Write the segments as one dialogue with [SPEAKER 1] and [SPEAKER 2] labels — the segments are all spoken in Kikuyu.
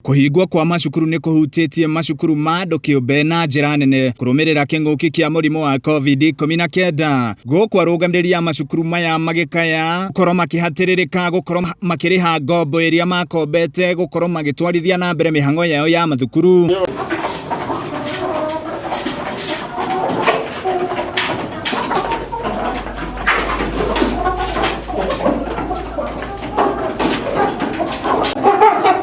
[SPEAKER 1] Kũhingwo kwa macukuru nĩ kũhutĩtie macukuru ma andũ kĩũmbe na njĩra nene kũrũmĩrĩra kĩng'ũki kĩa mũrimũ wa COVID-19. Gũkũ arũgamĩrĩri a macukuru maya magĩkaya gũkorwo makĩhatĩrĩrĩka gũkorwo makĩrĩha ngombo ĩrĩa makombete gũkorwo magĩtwarithia na mbere mĩhang'o yao ya mathukuru.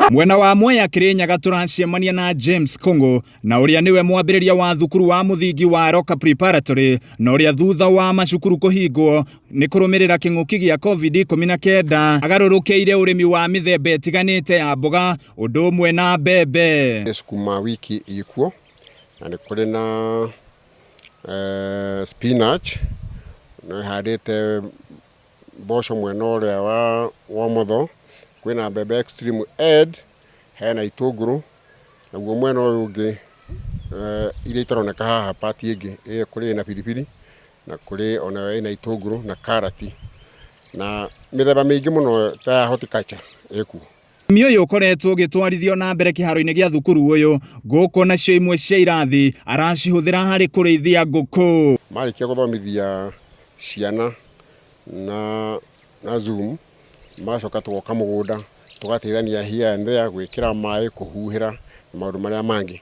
[SPEAKER 1] Mwena wa Mwea Kirinyaga tũracemania na James Kũngũ na ũrĩa nĩwe mwambĩrĩria wa thukuru wa mũthingi wa Roka Preparatory na ũrĩa thutha wa macukuru kũhingwo nĩ kũrũmĩrĩra kĩng'ũki gĩa COVID-19 agarũrũkĩire ũrĩmi wa mĩthemba ĩtiganĩte ya mboga ũndũ ũmwe na mbembe.
[SPEAKER 2] Sukuma wiki ikuo na nĩ kũrĩ na spinach nĩ handĩte mboco mwena ũrĩa wa ũmotho, kwĩna mbembe extreme and hena itũngũrũ, naguo mwena ũyũ ũngĩ iria itaroneka haha part ĩngĩ, kũrĩ ĩna biribiri na kũrĩ onayo ĩna itũngũrũ na karati na mĩthemba mĩingĩ mũno ta ya horticulture ĩkuo.
[SPEAKER 1] Ũrĩmi ũyũ ũkoretwo ũgĩtwarithio na mbere kĩharo-inĩ gĩa thukuru ũyũ, gũkũ nacio imwe cia irathi aracihũthĩra harĩ kũrĩithia ngũkũ.
[SPEAKER 2] Marĩkia gũthomithia ciana na Zoom, magacoka tũgoka mũgũnda tũgateithania here and there gwĩkĩra maĩ, kũhuhĩra na maũndũ marĩa mangĩ.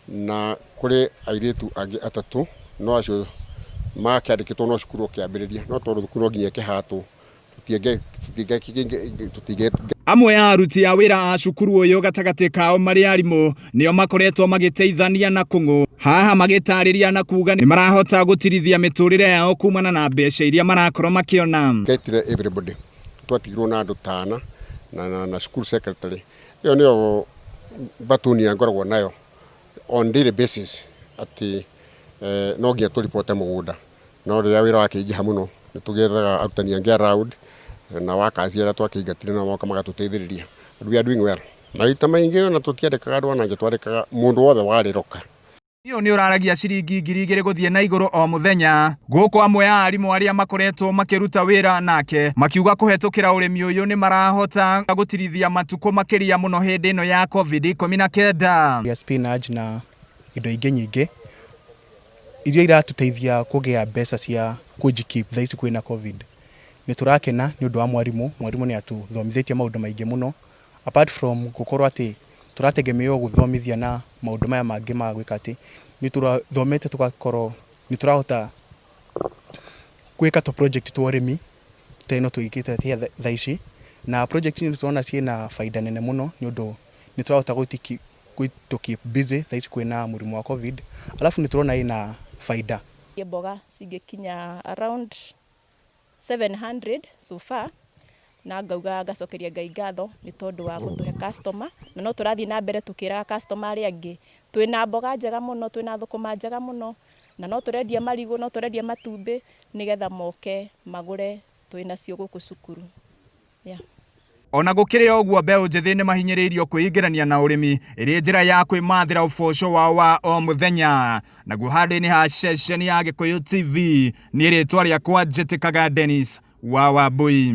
[SPEAKER 2] Na kũrĩ airĩtu angĩ atatũ no acio makĩandĩkĩtwo no cukuru ũkĩambĩrĩria, no tondũ thukuru no nginya ĩkĩhatwo
[SPEAKER 1] Amwe a aruti a wĩra a cukuru ũyũ gatagatĩ kao marĩ arimũ nĩo makoretwo magĩteithania na Kũng'ũ haha magĩtarĩria na kuga nĩ marahota gũtirithia mĩtũrĩre yao kumana na mbeca iria marakorwo makĩona.
[SPEAKER 2] Getire everybody twatigirwo na andũ ta ana na cukuru secretary ĩyo nĩyo batuni ĩrĩa ngoragwo nayo on daily basis atĩ no nginya tũ report mũgũnda. No rĩrĩa wĩra wakĩingĩha mũno nĩ tũgĩethaga arutani angĩ around na workers arĩa twakĩingatire nao magoka magatũteithĩrĩria and we are doing well. Maita maingĩ ona tũtiandĩkaga andũ a nanja twandĩkaga mũndũ wothe warĩ Roka.
[SPEAKER 1] Ũyũ nĩ ũraragia ciringi 2000 gũthiĩ na igũrũ o mũthenya. Gũkũ amwe a arimũ arĩa makoretwo makĩruta wĩra nake makiuga kũhetũkĩra ũrĩmi ũyũ nĩ marahota gũtirithia matukũ makĩria mũno hĩndĩ ĩno ya COVID-19.
[SPEAKER 3] Spinach na indo ingĩ nyingĩ iria iratũteithia kũgĩa mbeca cia kũji keep thaa ici kwĩna Covid. Nĩ tũrakena nĩ ũndũ wa mwarimũ, mwarimũ nĩ atũthomithĩtie maũndũ maingĩ mũno apart from gũkorwo atĩ tũrategemea o gũthomithia na maũndũ maya mangĩ ma gwĩka atĩ, nĩ tũrathomete tũgakorwo nĩ tũrahota gwĩka tũ project twa ũrĩmi ta ĩno twĩkĩte thaa ici, na project nĩ tũrona ciĩna baida nene mũno nĩ ũndũ nĩ tũrahota gũtũ keep busy thaa ici kwĩna mũrimũ wa Covid, alafu nĩ tũrona ĩna baida.
[SPEAKER 4] Mboga cingĩkinya around 700 so far na ngauga ngacokeria Ngai ngatho nĩ tondũ wa gũtũhe customer na no tũrathiĩ na mbere tũkĩraga customer arĩa angĩ twĩna mboga njega mũno, twĩna thũkũma njega mũno na no tũrendia marigũ, no tũrendia matumbĩ nĩgetha moke magũre twĩnacio gũkũ cukuru. Yeah.
[SPEAKER 1] Ona gũkĩrĩ o ũguo mbeũ njĩthĩ nĩ mahinyĩrĩirio kwĩingĩrania na ũrĩmi ĩrĩ njĩra ya kwĩmathĩra ũboco wao wa o mũthenya. Naguo handũ-inĩ ha ceceni ya Gĩkũyũ TV, niĩ rĩtwa rĩakwa njĩtĩkaga Dennis wa Wambui.